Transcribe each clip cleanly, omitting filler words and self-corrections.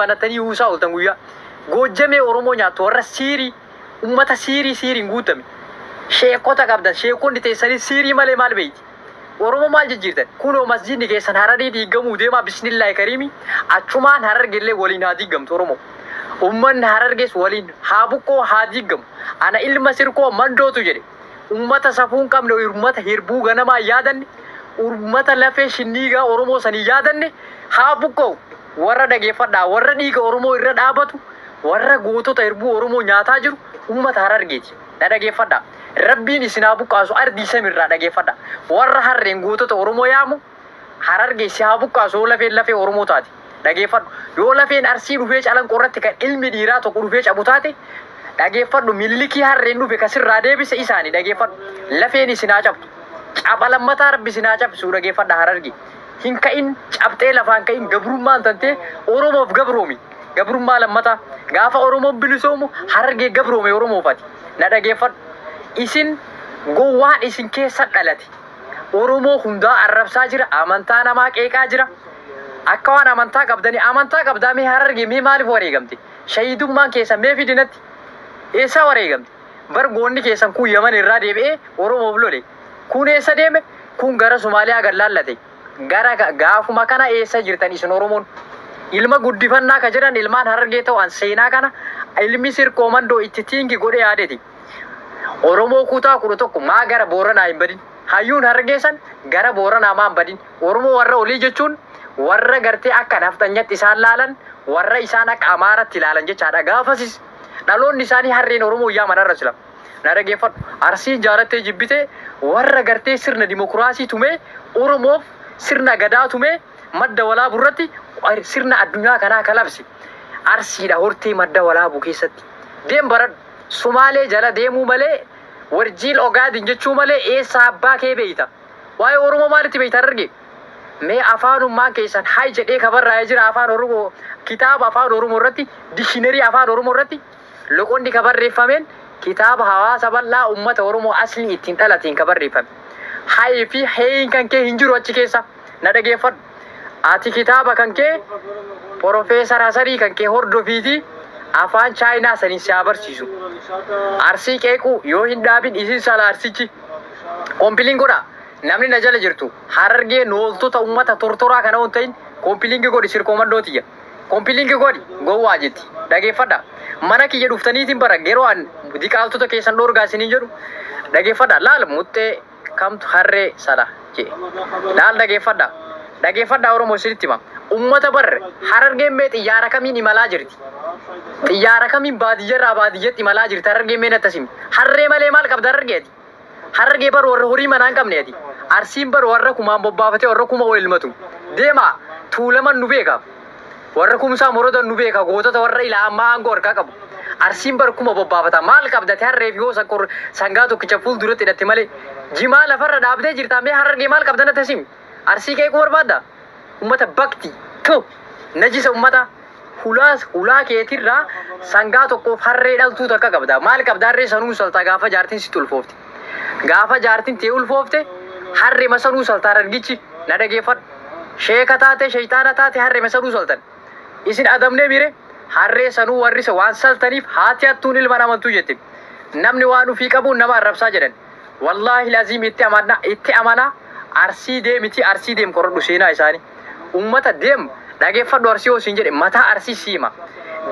banattanii huusaa ooltan guyyaa. Goojjamee Oromoo nyaattu warra siirii, ummata siirii siiriin guutame. Sheekota qabdan, sheekonni teessanii siirii malee maal beeyti? Oromoo maal jijjiirtan? Kunoo masjidni keessan Hararii diigamuu deemaa, bismillaahi kariimi. Achumaan Harargeellee waliin haa diigamtu Oromoo. Ummanni Harargees waliin haa buqqoo, haa diigamu. Ana ilma sirkoo mandootu jedhe. Ummata safuu hin qabne, ummata hirbuu ganamaa yaadanne, ummata lafee shinniigaa Oromoo sanii yaadanne haa buqqoo. Warra dhageeffadhaa, warra dhiiga Oromoo irra dhaabatu, warra gootota hirbuu Oromoo nyaataa jiru ummata Harargeeti. Na dhageeffadhaa. Rabbiin isin haa buqqaasu ardii samirraa, dhageeffadhaa. Warra harreen gootota Oromoo yaamu Harargee si haa buqqaasu yoo lafeen lafee Oromoo taate. Dhageeffadhu. Yoo lafeen Arsii dhufee Calanqoo irratti kan ilmi dhiiraa tokko dhufee cabu taate, dhageeffadhu, millikii harreen dhufe kasirraa deebise isaani, dhageeffadhu. Lafeen isin haa cabtu. Caba lammataa Rabbi isin haa cabsu, dhageeffadha Harargee. Hin ka'in, cabxee lafaan ka'in, gabrummaan tantee Oromoof gabroomi. Gabrummaa lammataa. Gaafa Oromoon bilisoomu Harargee gabroome Oromoofati. Na dhageeffadhu. Isin gowwaan isin keessa dhalate. Oromoo hundaa arrabsaa jira. Amantaa namaa qeeqaa jira. Akka waan amantaa qabdanii amantaa qabdaa, mee Harargee mee maaliif wareegamte? Shahiidummaan keessan mee fidinatti? Eessaa wareegamte? Bar goonni keessan kun Yaman irraa deebi'ee Oromoof lole. Kun eessa deeme? Kun gara Somaaliyaa gad laallate. Gara gaafuma kana eessa jirtan isin Oromoon? Ilma guddifannaa ka jedhan ilmaan Harargee ta'an seenaa kana ilmi sirkoo mandoo itti tiingi godhee yaadeti. Oromoo kutaa 11 maa gara Booranaa hin badin? Hayyuun Harargee san gara Booranaa maa hin badin? Oromoo warra olii jechuun warra gartee akka nafxanyatti isaan laalan, warra isaan akka Amaaratti ilaalan jechaadha. Gaafasis dhaloonni isaanii harreen Oromoo yaaman har'a sila. Na dhageeffadhu. Arsiin jaalattee jibbitee warra gartee sirna dimokiraasii tumee, Oromoof sirna gadaa tumee, Madda Walaabuu irratti sirna addunyaa kanaa kalabse. Arsiidha hortee Madda Walaabuu keessatti. Deem baradhu. Sumaalee jala deemuu malee, warjiil Ogaadin jechuu malee eessa abbaa kee beeyta? Waa'ee Oromoo maalitti beeyta Harargee? Mee afaanummaan keessan hay jedhee kabarraa'ee jira afaan Oromoo, kitaaba afaan Oromoo irratti, dictionary afaan Oromoo irratti loqonni ka barreeffameen kitaaba hawaasa bal'aa ummata Oromoo aslii ittiin dhalateen ka barreeffame. Hay fi heeyin kan kee hin jiru achi keessa. Na dhageeffadhu. Ati kitaaba kan kee Profeesar Hasarii kan kee hordofiiti afaan Chaayinaa saniin si haa barsiisu. Arsii qeequu yoo hin dhaabin isin sala Arsichi. Copy link godhaa. Namni na jala jirtu Harargee nooltota ummata tortoraa kana hin ta'in, copy link godhi sirkoo mandoo tiyya. Copy link godhi gowwaa jetti. Dhageeffadha. Mana kiyya dhuftaniitiin bara yeroo an diqaaltota keessan dhoorgaa isiniin jedhu, dhageeffadha. Laal muxxee kamtu harree sala jee. Laal, dhageeffadha. Dhageeffadha Oromoo, isinitti hima. Ummata barre Harargeen mee xiyyaara kamiin imalaa jirti? Xiyyaara kamiin baadiyyarraa baadiyyatti imalaa jirti? Harargeen mee natti himi. Harree malee maal qabda Harargeeti? Harargee bar warra horii manaa hin qabne ati. Arsiin bar warra kumaan bobbaafatee warra kuma ol ilmatu. Deema, Tuulaman nu beeka. Warra Kumsaa Morodan nu beeka, gootota warra ilaa ammaa aangoo harkaa qabu. Arsiin bar kuma bobbaafata. Maal qabda ati harree fi yoo sangaa tokkicha fuulduratti hidhatte malee? Jimaa lafarra dhaabdee jirta, mee Harargee maal qabda natti himi? Arsii qeequu barbaadda? Ummata bakti. Tu najisa ummata. Hulaas hulaa keetirraa sangaa tokkoof harree dhaltuu takka qabda. Maal qabda? Harree sanuu saltaa gaafa jaartiin sitti ulfoofte. Gaafa jaartiin tee ulfoofte harree masanuu saltaa argichi, na dhageeffadhu. Sheeka taate, shayxaana taate, harree masanuu saltan. Isin adamnee mire harree sanuu warri waan saltaniif haati hattuun ilma namantuu jette. Namni waan ufii qabuun nama arrabsaa jedhan. Wallaahi laziim, itti amanaa, itti amanaa. Arsii deemiti, Arsii deem, qoradhu seenaa isaanii. Ummata deem dhageeffadhu, Arsii yoo siin jedhe mataa Arsii siima.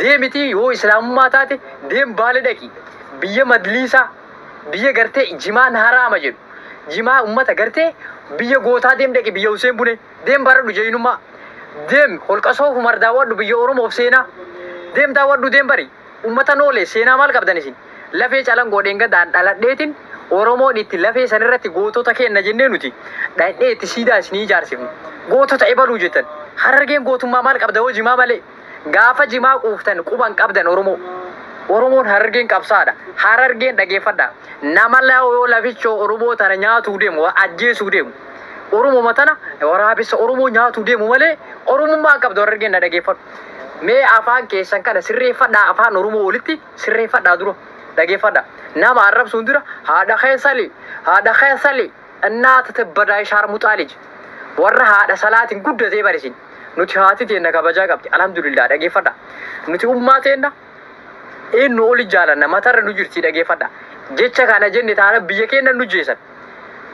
Deemiti, yoo islaamummaa taate deem Baale dhaqi. Biyya madliisaa, biyya gartee jimaan haraama jedhu. Jimaa ummata gartee biyya gootaa deem dhaqi, biyya Huseen Bune. Deem baradhu jeenyummaa. Deem holqa Soof Umar daawwadhu, biyya Oromoof seenaa. Deem daawwadhu, deem bari. Ummata noolee seenaa maal qabdan isin? Lafee Calangoo dheengadaan dhaladheetiin Oromoon itti lafee sanirratti gootota kenna jennee nuti dhaqnee itti siidaa isinii ijaarsifne. Gootota ebaluu jettan. Harargeen gootummaa maal qabda hoo jimaa malee? Gaafa jimaa quuftan quban qabdan Oromoo. Oromoon Harargeen qabsaadha. Harargeen, dhageeffadha. Nama yoo lafichoo Oromoo tana nyaatuu deemu, ajjeesuu deemu. Oromoo tana waraabessa Oromoo nyaatuu deemu malee Oromummaa qabdu Harargeen, na dhageeffadhu. Mee afaan keessan kana sirreeffadhaa, afaan Oromoo walitti sirreeffadhaa dura. Dhageeffadha. Nama arrabsuun dura haadha keessali, haadha keessali, እናት ትበዳይ ሻርሙጣ ልጅ, warra haadha salaatiin guddatee barisin. Nuti haati teenna kabajaa qabdi. Alhamdulillah, dhageeffadha. Nuti ummaa teenna eenyu oli jaalanna, matarra nu jirti, dhageeffadha. Jecha kana jenne taana biyya keenya nu jeesan.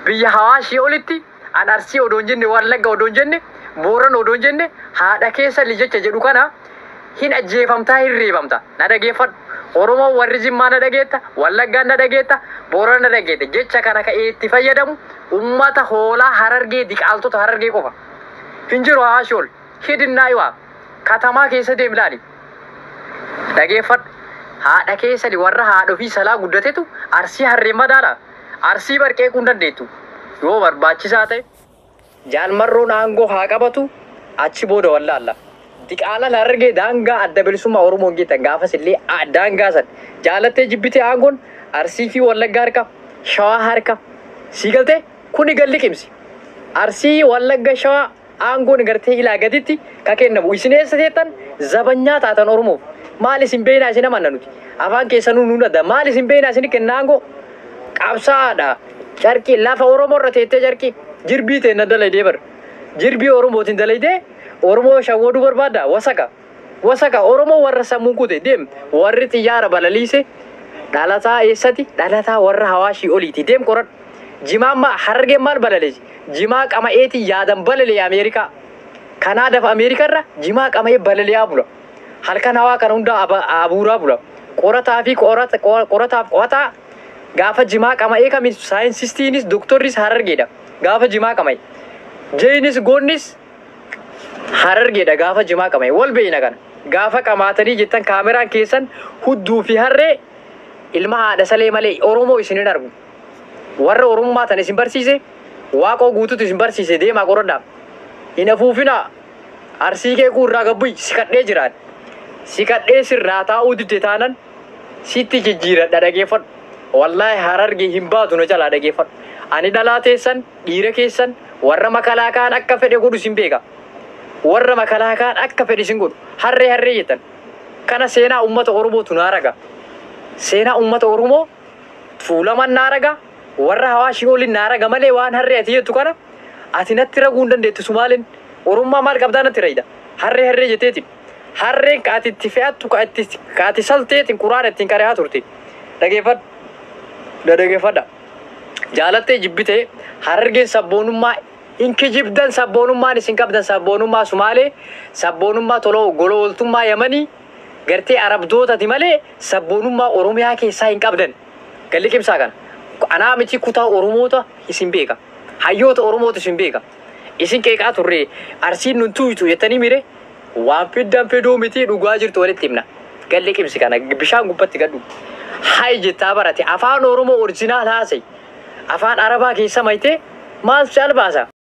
Biyya Hawaashii olitti an Arsii odoon jenne, Wallagga odoon jenne, Booran odoon jenne, haadha keessa jecha jedhu kana hin ajjeefamtaa, hin reebamta. Na dhageeffadhu. Oromoo warri Jimmaa na dhageetta, Wallaggaan na dhageetta, Booran na dhageetta. Jecha kana ka'ee itti fayyadamu ummata hoolaa Harargee, diqaaltota Harargee qofa. Hin jiru Hawaashii ol. Hidinnaa iwaa. Katamaa keessa deemi ilaali. Dhageeffadhu. Haadha keessa warra haadha ofii salaa guddatetu Arsii harreen madaala. Arsii barqeequu hin dandeettu. Yoo barbaachisaa ta'e Jaalmarroon aangoo haa qabatu, achi booda wallaalla. Diqaalaan Harargee daangaa Adda Bilisummaa Oromoo hin geettan gaafas illee daangaa san. Jaalattee jibbitee aangoon Arsii fi Wallaggaa harka, Shawaa harka. Sii galtee kuni galli qimsi. Arsii, Wallagga, Shawaa aangoon gartee ilaa gaditti ka kennamu. Isin eessa teettan zabanyaa taatan Oromoof. Maal isin beeknaa isin amanna nuti. Afaan keessanuu nuun adda. Maal isin beeknaa isin kenna aangoo? Qabsaadha. Carqii lafa Oromoo irra teettee carqii jirbii teenna dalaydee bar. Jirbii Oromootiin dalaydee Oromoo shawwaduu barbaadda, wasaka. Wasaka Oromoo warra sammuun kute deem, warri xiyyaara balaliise dhalataa eessati? Dhalataa warra Hawaashii oliiti, deem qoradhu. Jimaan ma Harargeen maal balaleesi? Jimaa qama'eetiin yaadan balalee Ameerikaa. Kanaadaaf Ameerikarra jimaa qama'ee balali'aa bula. Halkan hawaa kana hundaa abuuraa bula. Qorataa fi qorataaf qo'ataa gaafa jimaa qama'ee kami saayinsistiinis doktorris Harargeedha. Gaafa jimaa qama'e. Jeenis goonnis Harargeedha gaafa jimaa qama'e. Wal beeyna kana. Gaafa qamaatanii jettan kaameraan keessan hudduu fi harree ilma haadha salee malee Oromoo isin hin argu. Warra Oromummaa tan isin barsiise Waaqoo Guutuutu isin barsiise, deemaa qoradhaa. Hin afuufinaa. Arsii qeequu irraa gabbuyi, si kadhee jiraan. Si kadhee sirraa taa'uu didde taanan sitti jijjiiradha, dhageeffadhu. Wallaahi Harargee hin baatu na jalaa, dhageeffadhu. Ani dhalaa teessan, dhiira keessan warra makalaakaan akka fedhe godhu isin beeka. Warra makalaakaan akka fedhe isin godhu. Harree harree jettan. Kana seenaa uummata Oromootu naa raga. Seenaa uummata Oromoo fuulaman naa raga. Warra Hawaashii oliin naa raga malee waan harree ati jettu kana ati natti raguu hin dandeettu. Sumaaleen Oromummaa maal qabdaa natti rayida? Harree harree jetteeti. Harreen ka ati itti fe'attu, ka ati salteetiin quraana ittiin qari'aa turte. Dhageeffadhu. Dhageeffadha. Jaalattee jibbitee Harargeen sabboonummaa hin kijibdan. Sabboonummaan isin qabdan sabboonummaa Sumaalee, sabboonummaa toloo golooltummaa Yamanii gartee Arabdootati malee sabboonummaa Oromiyaa keessaa hin qabdan. Galli qibsaa kana. Anaa miti, kutaa Oromoota isin beeka. Hayyoota Oromootu isin beeka. Isin qeeqaa turre, Arsiin nun tuytu jettanii mire, waan fiddan fiduu miti, dhugaa jirtu walitti himna. Galli qibsi kana bishaan gubbatti gadhu. Hay jettaa barate afaan Oromoo original haasa'e. Afaan Arabaa keessa maytee maal si albaasa?